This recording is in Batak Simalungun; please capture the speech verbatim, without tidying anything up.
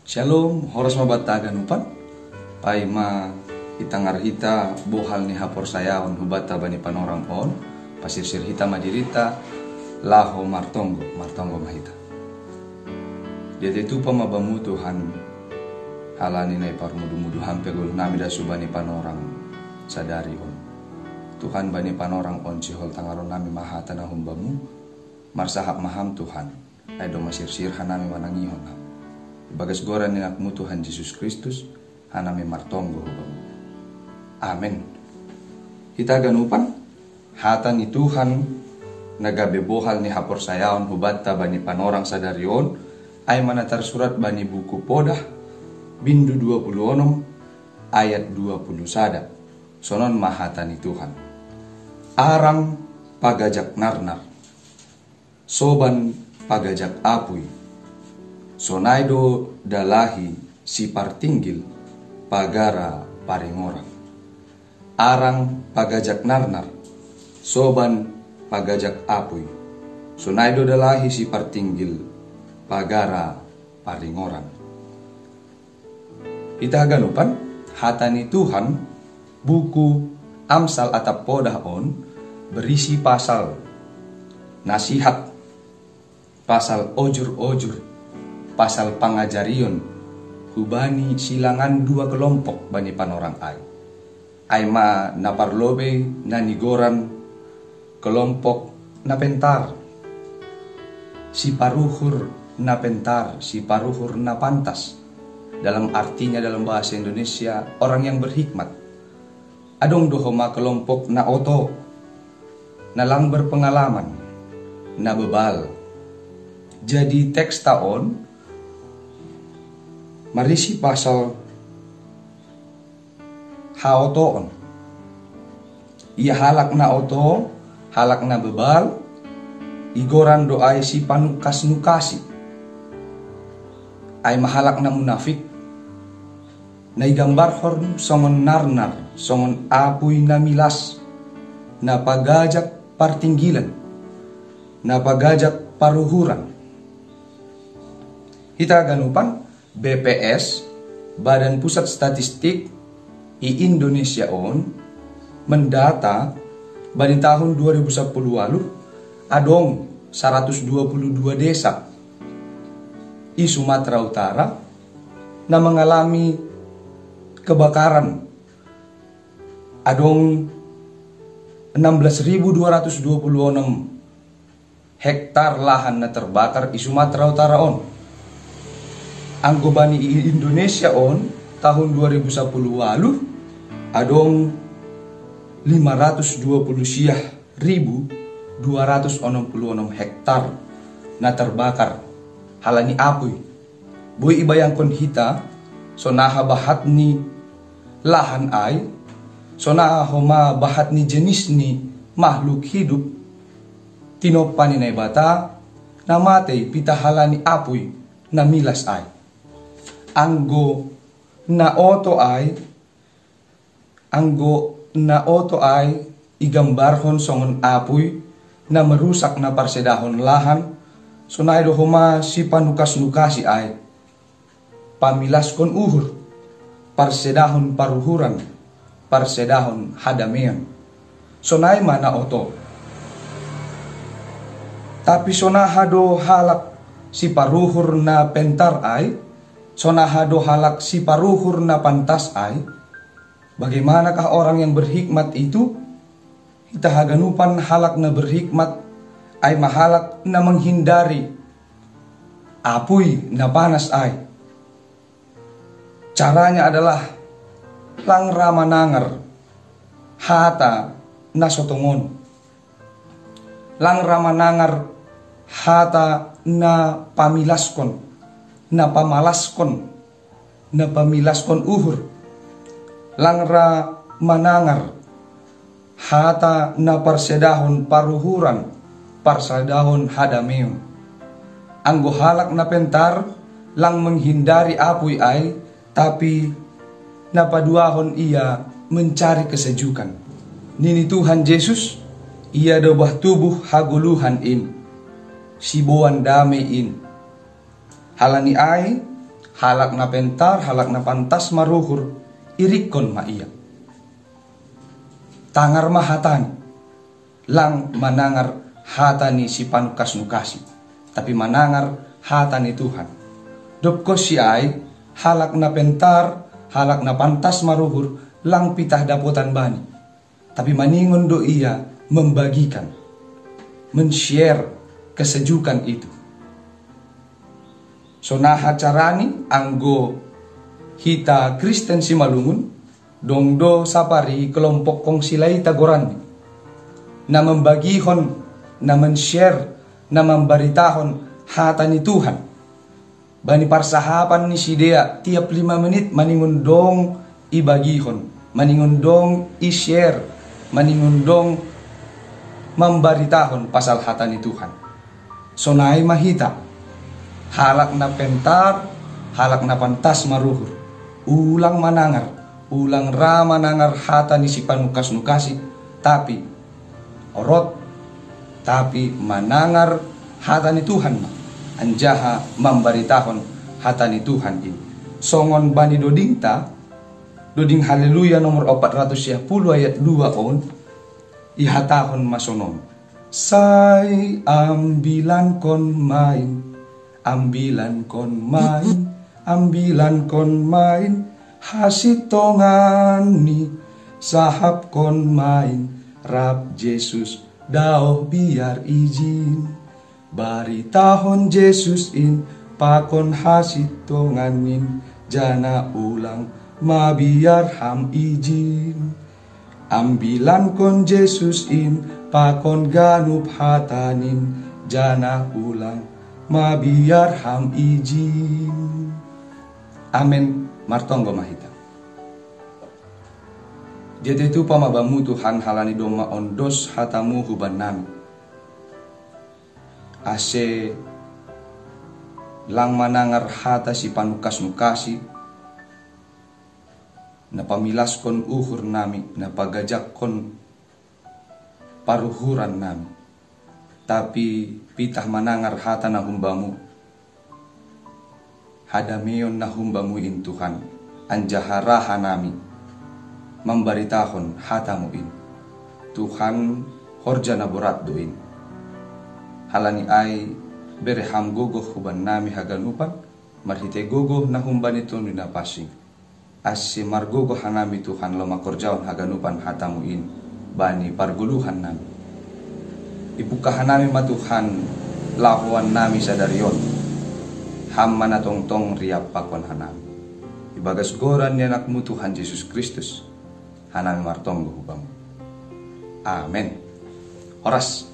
Shalom, horas ma banta haganupan. Paima itangar hita bohal ni haporsayaon hubanta bani panorang on, pasirsir hita ma dirita laho martonggo, martonggo ma hita. Diatei tupa ma bamu Tuhan, halani na iparmudu-mudu ham pe goluh nami das hubani panorang sadari on. Tuhan, bani panorang on sihol tangaron nami ma hata na humbamu, marsahap ma ham Tuhan, ai domma sirsir hanami manangihon ham. Ibagas goran ni anakmu Tuhan Jesus Kristus, hanami martonggo hubamu. Amen. Hita haganupan, hata ni Tuhan na gabe bohal ni haporsayaon hubanta bani panorang sadari on, ai ma na tarsurat bani buku Podah, bindu dua puluh onom, ayat dua puluh sada. Sonon ma hata ni Tuhan. Arang pagajak narnar, soban pagajak apuy. Sonai do dalahi sipartinggil pagara paringoran. Arang pagajak narnar, soban pagajak apuy. Sonai do dalahi sipartinggil pagara paringoran. Hita haganupan, hata ni Tuhan, buku Amsal atap Podah on berisi pasal nasihat, pasal ojur-ojur, pasal pangajarion hubani silangan dua kelompok bani panorang ai. Ai ma na parlobei na nigoran kelompok na pentar, siparuhur na pentar, siparuhur na pantas. Dalam artinya dalam bahasa Indonesia, orang yang berhikmat. Adong do homa kelompok na oto, na lang berpengalaman, na bebal. Jadi teksta on marisi pasal haotoon. Ia halak na oto, halak na bebal, igoran do ai sipanukas-nukasi. Ai ma halak na munafik, na igambarhon songon narnar, songon apuy na milas, na pagajak partinggilan, na pagajak paruhuran. Hita haganupan, B P S, Badan Pusat Statistik, i Indonesia on mendata, bani tahun dua ribu sapuluh ualuh adong saratus dua puluh dua desa i Sumatera Utara na mengalami kebakaran. Adong enam belas ribu dua ratus dua puluh enam hektar lahan na terbakar i Sumatera Utara on. Anggo bani i Indonesia on, tahun dua ribu sapuluh ualuh adong lima ratus dua puluh siah ribu dua ratus onom puluh onom hektar na terbakar halani apuy. Boi ibayangkon hita, sonaha bahat ni lahan ai, sonaha homa bahat ni jenis ni makhluk hidup tinompa ni Naibata na matei pitah halani apuy na milas ai. Anggo na oto ai, anggo na oto ai igambarhon songon apuy na merusak na parsedahon lahan, sonai do homa sipanukas-nukasi ai, pamilaskon uhur, parsedahon paruhuran, parsedahon hadameon. Sonai ma na oto. Tapi sonaha do halak siparuhur na pentar ai, sonaha do halak siparuhur na pantas ai? Bagaimanakah orang yang berhikmat itu? Hita haganupan, halak na berhikmat ai ma halak na menghindari apuy na panas ai. Caranya adalah lang ra manangar hata na so tongon. Lang ra manangar hata na pamilaskon, na pamalaskon, na pamilaskon uhur. Lang ra manangar hata na parsedahon paruhuran, parsedahon hadameon. Anggo halak na pentar lang menghindari apuy ai, tapi na paduahon ia mencari kesejukan. Nini Tuhan Jesus, ia do bah tubuh hagoluhan in, siboan damei in. Halani ai, Halak na pentar, halak na pantas maruhur, irikkon ma ia. Tangar ma hatani, lang manangar hata ni sipanukasnukasi, tapi manangar hata ni Tuhan. Dobkonsi ai, halak na pentar, halak na pantas maruhur, lang pitah dapotan bani. Tapi maningon do ia membagikan, men-share kesejukan itu. Sonaha carani anggo hita Kristen Simalungun, dong do sapari kelompok kongsi laita goranni, na membagihon, na men-share, na mambaritahon hata ni Tuhan. Bani parsahapan ni sidea tiap lima menit maningon dong ibagihon, maningon dong i-share, maningon dong mambaritahon pasal hata ni Tuhan. Sonai ma hita, halak na pentar, halak na pantas maruhur. Ulang manangar, ulang ra manangar hata ni sipanukasnukasi, tapi orot, tapi manangar hata ni Tuhan ma, anjaha mambaritahon hata ni Tuhan in. Songon bani dodingta, doding Haleluya nomor opat ratus sia puluh ayat dua on, ihatahon ma sonon: Sai ambilankon ma in, ambilankon ma in, ambilankon ma in, hasintongan ni, sahapkon ma in, rap Jesus daoh biar ijin. Baritahon Jesus in pakon hasintongan in, janah ulang mabiar ham ijin. Ambilankon Jesus in pakon ganup hatanin, janah ulang mabiar ham ijin. Amen. Martonggo ma hita. Diatitupa ma Bamu Tuhan, halani domma ondos hataMu hubannami, ase lang manangar hata sipanungkas-nungkasi, na pamilaskon uhurnami, na pagajakkon paruhurannami, tapi pitah manangar hata na hum-Bamu, hadameion na hum-Bamu in, Tuhan, anjaha ra hanami mambaritahon hataMu in. Tuhan, horja na borat do in. Halani ai bere Ham gogoh hubannami haganupan, marhitei gogoh na humbani Tonduy Napansing, ase margogoh hanami, Tuhan, laho mangkorjahon haganupan hataMu in bani pargoluhannami. Ipungkah hanami ma, Tuhan, lahoannami sadari on. Ham ma na tongtong riap pakon hanami. Ibagas goran ni AnakMu, Tuhan Jesus Kristus, hanami martonggo hu-Bamu. Amen. Horas.